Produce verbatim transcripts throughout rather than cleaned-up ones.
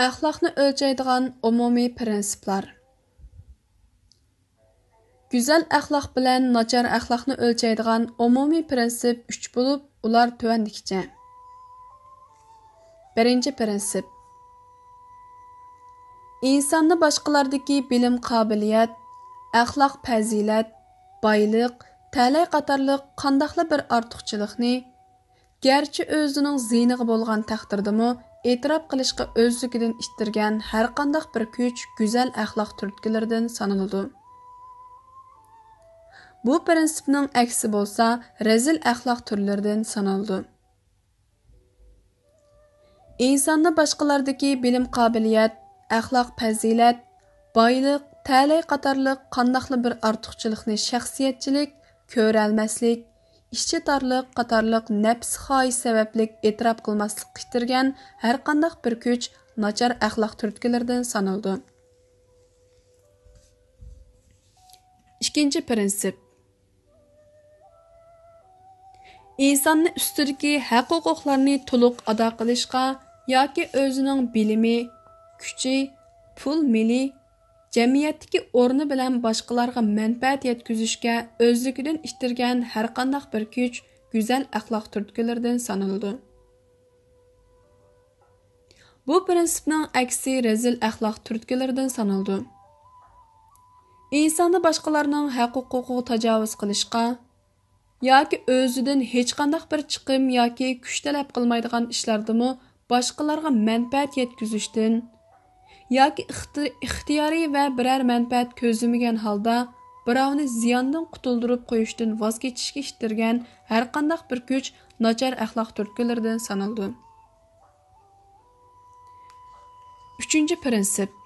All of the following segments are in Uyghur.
ئەخلاقنى ئۆلچەيدىغان ئومۇمىي پىرىنسىپلار. گۈزەل ئەخلاق بىلەن ناچار ئەخلاقنى ئۆلچەيدىغان ئومۇمىي پىرىنسىپ ئۈچ بولۇپ، ئۇلار تۆۋەندىكىچە. بىرىنچى پىرىنسىپ. ئىنساننى باشقىلاردىكى بىلىم، قابىلىيەت، ئەخلاق، پەزىلەت، بايلىق، تەلەي قاتارلىق قانداقلا بىر ئارتۇقچىلىقنى، گەرچە ئۆزىنىڭ زىيىنىغا بولغان تەقدىردىمۇ، ئېتىراپ قىلىشقا ئۆزلۈكىدىن ئىتتىرگەن ھەرقانداق بىر كۈچ گۈزەل ئەخلاق تۈرتكىلىرىدىن سانىلىدۇ. بۇ پىرىنسىپنىڭ ئەكسى بولسا رەزىل ئەخلاق تۈرلىرىدىن سانىلىدۇ. ئىنساننى باشقىلاردىكى بىلىم، قابىلىيەت، ئەخلاق، پەزىلەت، بايلىق، تەلەي قاتارلىق قانداقلا بىر ئارتۇقچىلىقنى شەخسىيەتچىلىك، كۆرەلمەسلىك، ئىچى تارلىق قاتارلىق نەپس خاھىش سەۋەبلىك ئېتىراپ قىلماسلىققا ئىتتىرگەن ھەرقانداق بىر كۈچ ناچار ئەخلاق تۈرتكىلىرىدىن سانىلىدۇ. ئىككىنچى پىرىنسىپ. ئىنساننى ئۈستىدىكى ھەق-ھوقۇقلارنى تولۇق ئادا قىلىشقا ياكى ئۆزىنىڭ بىلىمى، كۈچى، پۇل مېلى، جەمئىيەتتىكى ئورنى بىلەن باشقىلارغا مەنپەئەت يەتكۈزۈشكە ئۆزلۈكىدىن ئىتتىرگەن ھەرقانداق بىر كۈچ گۈزەل ئەخلاق تۈرتكىلىرىدىن سانىلىدۇ. بۇ پىرىنسىپنىڭ ئەكسى رەزىل ئەخلاق تۈرتكىلىرىدىن سانىلىدۇ. ئىنساننى باشقىلارنىڭ ھەق-ھوقۇقىغا تاجاۋۇز قىلىشقا ياكى ئۆزىدىن ھېچقانداق بىر چىقىم ياكى كۈچ تەلەپ قىلمايدىغان ئىشلاردىمۇ باشقىلارغا مەنپەئەت يەتكۈزۈشتىن ياكى ئىختى-، ئىختىيارىي ۋە بىرەر مەنپەئەت كۆزلىمىگەن ھالدا بىراۋنى زىياندىن قۇتۇلدۇرۇپ قويۇشتىن ۋاز كېچىشكە ئىتتىرگەن ھەرقانداق بىر كۈچ ناچار ئەخلاق تۈرتكىلىرىدىن سانىلىدۇ. ئۈچىنچى پىرىنسىپ.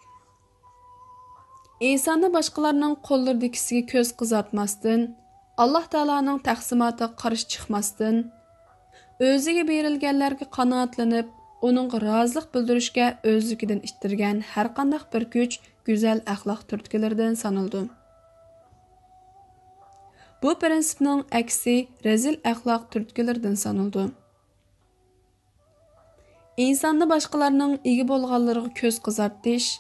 ئىنساننى باشقىلارنىڭ قوللىرىدىكىسىگە كۆز قىزارتماستىن، ئاللاھ تائالانىڭ تەقسىماتىغا قارشى چىقماستىن، ئۆزىگە بېرىلگەنلەرگە قانائەتلىنىپ، ئۇنىڭغا رازىلىق بىلدۈرۈشكە ئۆزلۈكىدىن ئىتتىرگەن ھەرقانداق بىر كۈچ گۈزەل ئەخلاق تۈرتكىلىرىدىن سانىلىدۇ. بۇ پىرىنسىپنىڭ ئەكسى رەزىل ئەخلاق تۈرتكىلىرىدىن سانىلىدۇ. ئىنساننى باشقىلارنىڭ ئىگە بولغانلىرىغا كۆز قىزارتىش،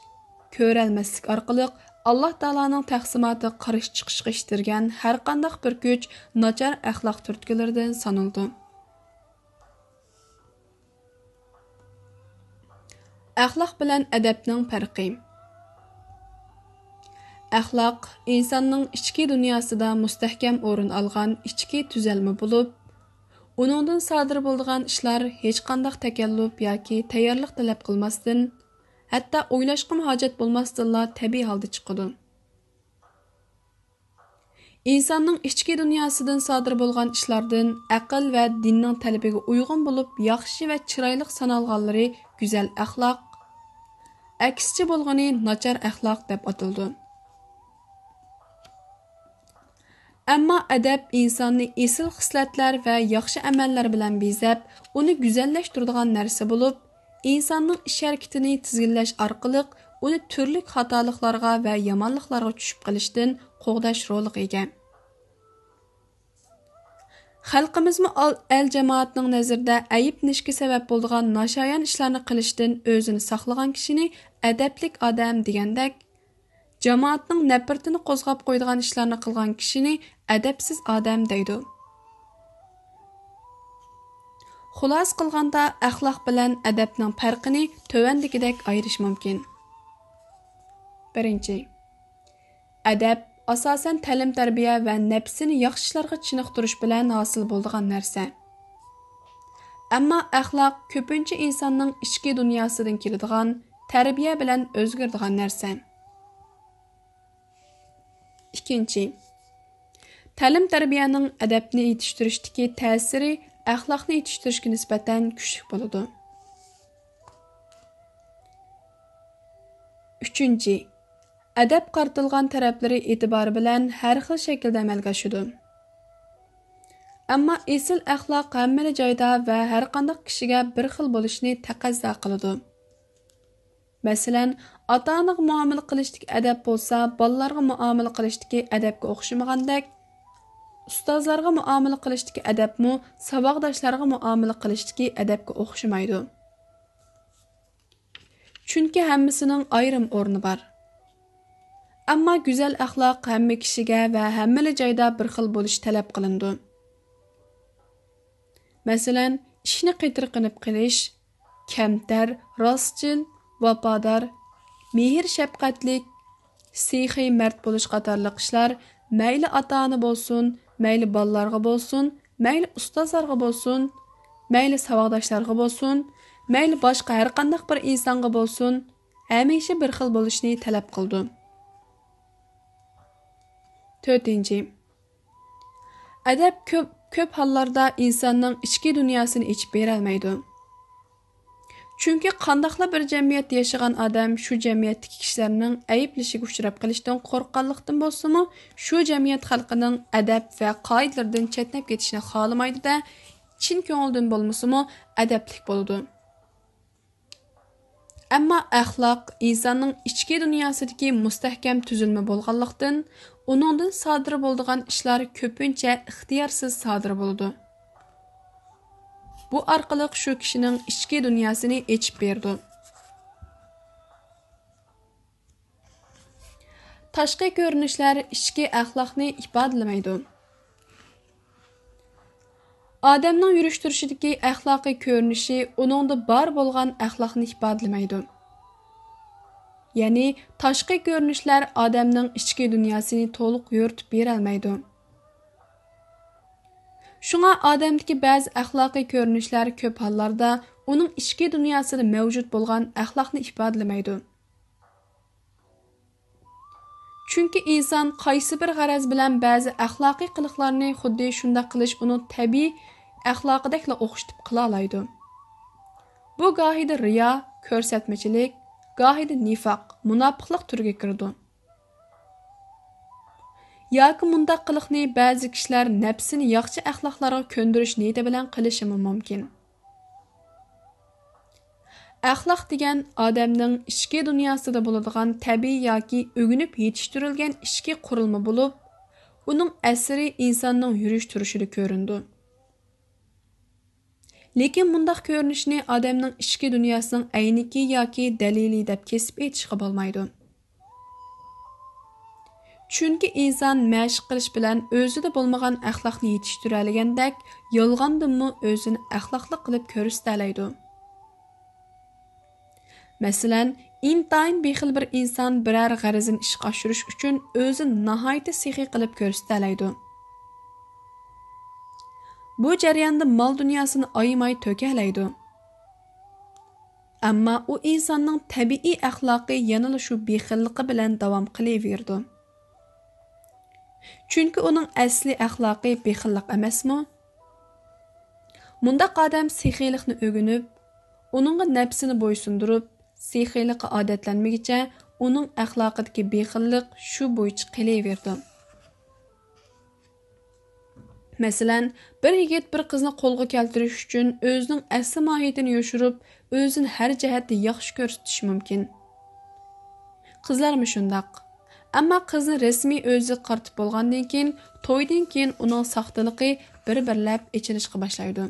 كۆرەلمەسلىك ئارقىلىق ئاللاھ تائالانىڭ تەقسىماتىغا قارشى چىقىشقا ئىتتىرگەن ھەرقانداق بىر كۈچ ناچار ئەخلاق تۈرتكىلىرىدىن سانىلىدۇ. ئەخلاق بىلەن ئەدەپنىڭ پەرقى. ئەخلاق ئىنساننىڭ ئىچكى دۇنياسىدا مۇستەھكەم ئورۇن ئالغان ئىچكى تۈزەلمە بولۇپ، ئۇنىڭدىن سادىر بولىدىغان ئىشلار ھېچقانداق تەكەللۇپ ياكى تەييارلىق تەلەپ قىلماستىن، ھەتتا ئويلاشقىمۇ ھاجەت بولماستىنلا تەبىئىي ھالدا چىقىدۇ. ئىنساننىڭ ئىچكى دۇنياسىدىن سادىر بولغان ئىشلاردىن ئەقىل ۋە دىننىڭ تەلىپىگە ئۇيغۇن بولۇپ ياخشى ۋە چىرايلىق سانالغانلىرى گۈزەل ئەخلاق، ئەكسىچە بولغىنى ناچار ئەخلاق دەپ ئاتىلىدۇ. ئەمما ئەدەپ ئىنساننى ئېسىل خىسلەتلەر ۋە ياخشى ئەمەللەر بىلەن بېزەپ، ئۇنى گۈزەللەشتۈرىدىغان نەرسە بولۇپ، ئىنساننىڭ ئىش-ھەرىكىتىنى تىزگىنلەش ئارقىلىق ئۇنى تۈرلۈك خاتالىقلارغا ۋە يامانلىقلارغا چۈشۈپ قېلىشتىن قوغداش رولىغا ئىگە. خەلقىمىزمۇ ئال-، ئەل-جامائەتنىڭ نەزىرىدە ئەيىبلىنىشكە سەۋەب بولىدىغان ناشايان ئىشلارنى قىلىشتىن ئۆزىنى ساقلىغان كىشىنى ئەدەپلىك ئادەم دېگەندەك، جامائەتنىڭ نەپرىتىنى قوزغاپ قويىدىغان ئىشلارنى قىلغان كىشىنى ئەدەپسىز ئادەم دەيدۇ. خۇلاسە قىلغاندا، ئەخلاق بىلەن ئەدەپنىڭ پەرقىنى تۆۋەندىكىدەك ئايرىش مۇمكىن. بىرىنچى، ئەدەپ، ئاساسەن، تەلىم-تەربىيە ۋە نەپسىنى ياخشى ئىشلارغا چېنىقتۇرۇش بىلەن ھاسىل بولىدىغان نەرسە. ئەمما ئەخلاق كۆپىنچە ئىنساننىڭ ئىچكى دۇنياسىدىن كېلىدىغان، تەربىيە بىلەن ئۆزگىرىدىغان نەرسە. ئىككىنچى، تەلىم-تەربىيەنىڭ ئەدەپنى يېتىشتۈرۈشتىكى تەسىرى ئەخلاقنى يېتىشتۈرۈشكە نىسبەتەن كۈچلۈك بولىدۇ. ئۈچىنچى، ئەدەپ قارىتىلغان تەرەپلىرى ئېتىبارى بىلەن ھەر خىل شەكىلدە ئەمەلگە ئاشىدۇ. ئەمما ئېسىل ئەخلاق ھەممىلا جايدا ۋە ھەرقانداق كىشىگە بىر خىل بولۇشنى تەقەززا قىلىدۇ. مەسىلەن، ئاتا-ئانىغا مۇئامىلە قىلىشتىكى ئەدەپ بولسا، بالىلارغا مۇئامىلە قىلىشتىكى ئەدەپكە ئوخشىمىغاندەك، ئۇستازلارغا مۇئامىلە قىلىشتىكى ئەدەپمۇ ساۋاقداشلارغا مۇئامىلە قىلىشتىكى ئەدەپكە ئوخشىمايدۇ. چۈنكى ھەممىسىنىڭ ئايرىم ئورنى بار. ئەمما گۈزەل ئەخلاق ھەممە كىشىگە ۋە ھەممىلا جايدا بىر خىل بولۇشى تەلەپ قىلىنىدۇ. مەسىلەن، ئىشنى قېتىرقىنىپ قىلىش، كەمتەر، راستچىل، ۋاپادار، مېھىر-شەپقەتلىك، سېخىي، مەرد بولۇش قاتارلىق ئىشلار مەيلى ئاتا-ئانا بولسۇن، مەيلى بالىلارغا بولسۇن، مەيلى ئۇستازلارغا بولسۇن، مەيلى ساۋاقداشلارغا بولسۇن، مەيلى باشقا ھەرقانداق بىر ئىنسانغا بولسۇن، ھەمىشە بىر خىل بولۇشنى تەلەپ قىلىدۇ. تۆتىنچى، ئەدەپ كۆپ، كۆپ ھاللاردا ئىنساننىڭ ئىچكى دۇنياسىنى ئېچىپ بېرەلمەيدۇ. چۈنكى قانداقلا بىر جەمئىيەتتە ياشىغان ئادەم شۇ جەمئىيەتتىكى كىشىلەرنىڭ ئەيىبلىشىگە ئۇچراپ قېلىشتىن قورققانلىقتىن بولسىمۇ، شۇ جەمئىيەت خەلقىنىڭ ئەدەپ ۋە قائىدىلىرىدىن چەتنەپ كېتىشىنى خالىمايدۇ-دە، چىن كۆڭلىدىن بولمىسىمۇ، ئەدەپلىك بولىدۇ. ئەمما ئەخلاق ئىنساننىڭ ئىچكى دۇنياسىدىكى مۇستەھكەم تۈزۈلمە بولغانلىقتىن، ئۇنىڭدىن سادىر بولىدىغان ئىشلار كۆپىنچە ئىختىيارسىز سادىر بولىدۇ. بۇ ئارقىلىق شۇ كىشىنىڭ ئىچكى دۇنياسىنى ئېچىپ بېرىدۇ. تاشقى كۆرۈنۈشلەر ئىچكى ئەخلاقنى ئىپادىلىمەيدۇ. ئادەمنىڭ يۈرۈش-تۇرۇشىدىكى ئەخلاقىي كۆرۈنۈشى ئۇنىڭدا بار بولغان ئەخلاقنى ئىپادىلىمەيدۇ. يەنى تاشقى كۆرۈنۈشلەر ئادەمنىڭ ئىچكى دۇنياسىنى تولۇق يورۇتۇپ بېرەلمەيدۇ. شۇڭا ئادەمدىكى بەزى ئەخلاقىي كۆرۈنۈشلەر كۆپ ھاللاردا ئۇنىڭ ئىچكى دۇنياسىدا مەۋجۇت بولغان ئەخلاقنى ئىپادىلىمەيدۇ. چۈنكى ئىنسان قايسى بىر غەرەز بىلەن بەزى ئەخلاقىي قىلىقلارنى خۇددى شۇنداق قىلىش ئۇنىڭ تەبىئىي ئەخلاقىدەكلا ئوخشىتىپ قىلالايدۇ. بۇ گاھىدا رىيا، كۆرسەتمىچىلىك، گاھىدا نىفاق، مۇناپىقلىق تۈرىگە كىرىدۇ. ياكى مۇنداق قىلىقنى بەزى كىشىلەر نەپسىنى ياخشى ئەخلاقلارغا كۆندۈرۈش نىيىتى بىلەن قىلىشىمۇ مۇمكىن. ئەخلاق دېگەن ئادەمنىڭ ئىچكى دۇنياسىدا بولىدىغان تەبىئىي ياكى ئۆگىنىپ يېتىشتۈرۈلگەن ئىچكى قۇرۇلما بولۇپ، ئۇنىڭ ئەسىرى ئىنساننىڭ يۈرۈش-تۇرۇشىدا كۆرۈنىدۇ. لېكىن مۇنداق كۆرۈنۈشنى ئادەمنىڭ ئىچكى دۇنياسىنىڭ ئەينىكى ياكى دەلىلى دەپ كېسىپ ئېيتىشقا بولمايدۇ. چۈنكى ئىنسان مەشىق قىلىش بىلەن ئۆزىدە بولمىغان ئەخلاقنى يېتىشتۈرەلىگەندەك، يالغاندىنمۇ ئۆزىنى ئەخلاقلىق قىلىپ كۆرسىتەلەيدۇ. مەسىلەن، ئىنتايىن بېخىل بىر ئىنسان بىرەر غەرىزىنى ئىشقا ئاشۇرۇش ئۈچۈن ئۆزىنى ناھايىتى سېخىي قىلىپ كۆرسىتەلەيدۇ. بۇ جەرياندا مال-دۇنياسىنى ئايىماي تۆكەلەيدۇ. ئەمما ئۇ ئىنساننىڭ تەبىئىي ئەخلاقى يەنىلا شۇ بېخىللىقى بىلەن داۋام قىلىۋېرىدۇ. چۈنكى ئۇنىڭ ئەسلى ئەخلاقى بېخىللىق ئەمەسمۇ؟ مۇنداق ئادەم سېخىيلىقنى ئۆگىنىپ، ئۇنىڭغا نەپسىنى بويسۇندۇرۇپ، سېخىيلىققا ئادەتلەنمىگىچە، ئۇنىڭ ئەخلاقىدىكى بېخىللىق شۇ بويىچە قېلىۋېرىدۇ. مەسىلەن، بىر يىگىت بىر قىزنى قولغا كەلتۈرۈش ئۈچۈن ئۆزىنىڭ ئەسلى ماھىيىتىنى يوشۇرۇپ، ئۆزىنى ھەر جەھەتتە ياخشى كۆرسىتىشى مۇمكىن. قىزلارمۇ شۇنداق. ئەمما قىزنى رەسمىي ئۆزىگە قارىتىپ بولغاندىن كېيىن، تويدىن كېيىن ئۇنىڭ ساختىلىقى بىر-بىرلەپ ئېچىلىشقا باشلايدۇ.